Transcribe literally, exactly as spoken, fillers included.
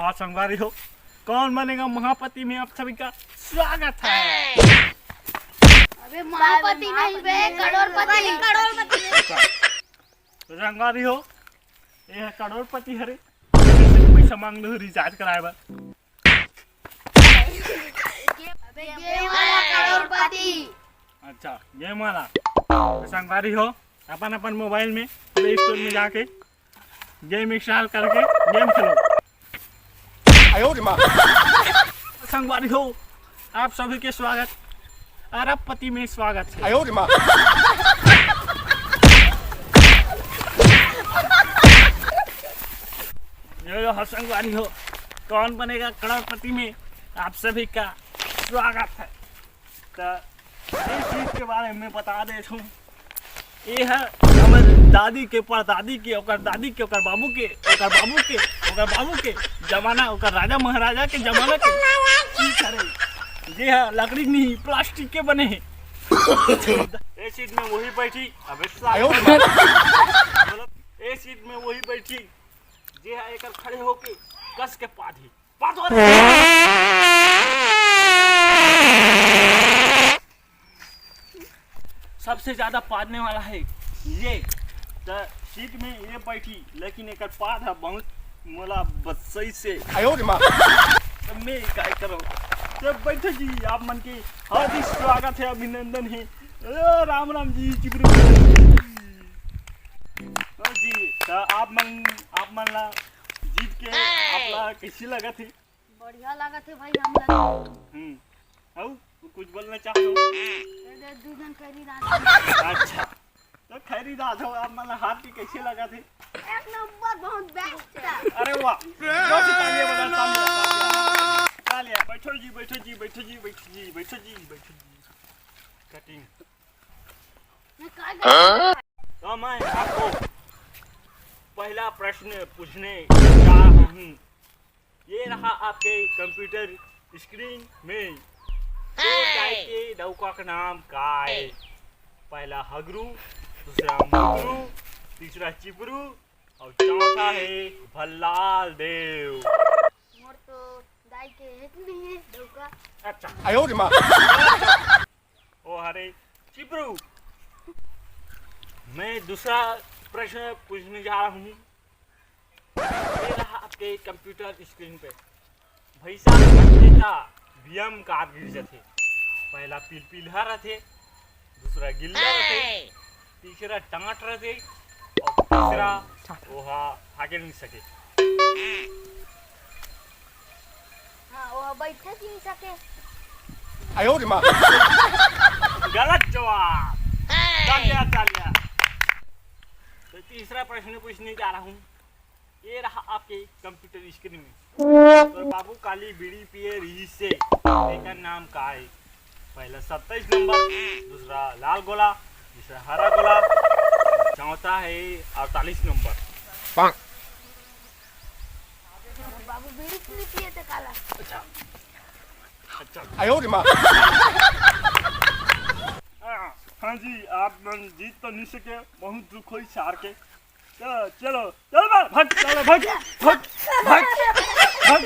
आज संगवारी हो, कौन बनेगा महापति में आप सभी का स्वागत है। अबे महापति नहीं बे, करोड़पति। तो संगवारी हो, ये है करोड़पति हरे, पैसा मांग लो रिचार्ज कराए बर। अबे ये वाला करोड़पति। अच्छा, गेम वाला। तो संगवारी हो, अपन अपन मोबाइल में प्ले स्टोर में जाके गेम इंस्टॉल करके गेम खेलो। संगवारी हो, आप सभी के स्वागत, अरबपति में स्वागत है। ये जो है संगवारी हो, कौन बनेगा करोड़पति में, आप सभी का स्वागत है। तो इस चीज के बारे में बता देत हूँ, ये है हमर दादी के, परदादी के, ओकर दादी के, ओकर बाबू के, ओकर बाबू के, ओकर बाबू के जमाना, ओकर राजा महाराजा के जमाना के चीज हरे। ये है लकड़ी नहीं, प्लास्टिक के बने हैं। ये सीट में वही बैठी, अबे साले। मतलब, ये सीट में वही बैठी, जे है एकर खड़े होके कस के पादी। सबसे ज्यादा पादने वाला है ये। त सीट में ये बैठी, लेकिन एकर पाद है बहुत मोला बच्चई से। आयो रे माँ। त मैं काय करो? त बैठो जी, आप मन के हार्दिक स्वागत है, अभिनंदन है। ए, राम राम जी, चिपरू। ओ जी, त आप मन, आप मन ला जीत के आप ला कैसे लगत है? बढ़िया लागत है भाई हम लोग। हम्म। आऊ, तू कुछ बोलना चाहते हो? दे दू जन खरीद आ। अच्छा, तो खरीद आ जाओ, आप मतलब हाथ की कैसे लगा थे? एक नंबर, बहुत बेस्ट है। अरे वाह, जोर से तालियां बजाओ, तालियां, तालियां। तालियां, बैठो जी, बैठो जी, बैठो जी, बैठो जी, बैठो जी, बैठो जी। कटिंग। मैं काय गलत तो मैं आपको पहला प्रश्न पूछने जा रहा हूँ। ये रहा आपके कंप्यूटर स्क्रीन में दो गाय के डौका का नाम का है? पहला हगरू, दूसरा मुगरू, तीसरा चिपरू और चौथा है भल्लाल देव। मोर तो दाई के एक नहीं है डौका। अच्छा। आयो रे माँ। ओ हरे चिपरू, मैं दूसरा प्रश्न पूछने जा रहा हूँ। ये रहा आपके कंप्यूटर स्क्रीन पे। भैंसा हटते का बियम कार गिर जाते। पहला पिलपिलहा रहते, दूसरा गिल्ला रहते, तीसरा टांट रहते और तीसरा ओहा हागे नहीं सके। हाँ, वो बैठे जी सके। आयो रे माँ। गलत जवाब। तालिया, तालिया। तो तीसरा प्रश्न पूछने जा रहा हूँ। ये रहा आपके कंप्यूटर स्क्रीन में। तो बाबू काली बीड़ी पिए रही से, एकर नाम का है? पहला सत्ताईस नंबर, दूसरा लाल गोला, तीसरा हरा गोला, चौथा है अड़तालीस नंबर। बाबू बीड़ी क्यों नहीं पिए थे काला? अच्छा, अच्छा। आयो रे माँ। हाँ, हाँ जी, आप मन जीत तो नहीं सके, बहुत दुख होई सार के। चलो, चलो, चल मार, भाग, चलो, भाग, भाग, भाग, भाग।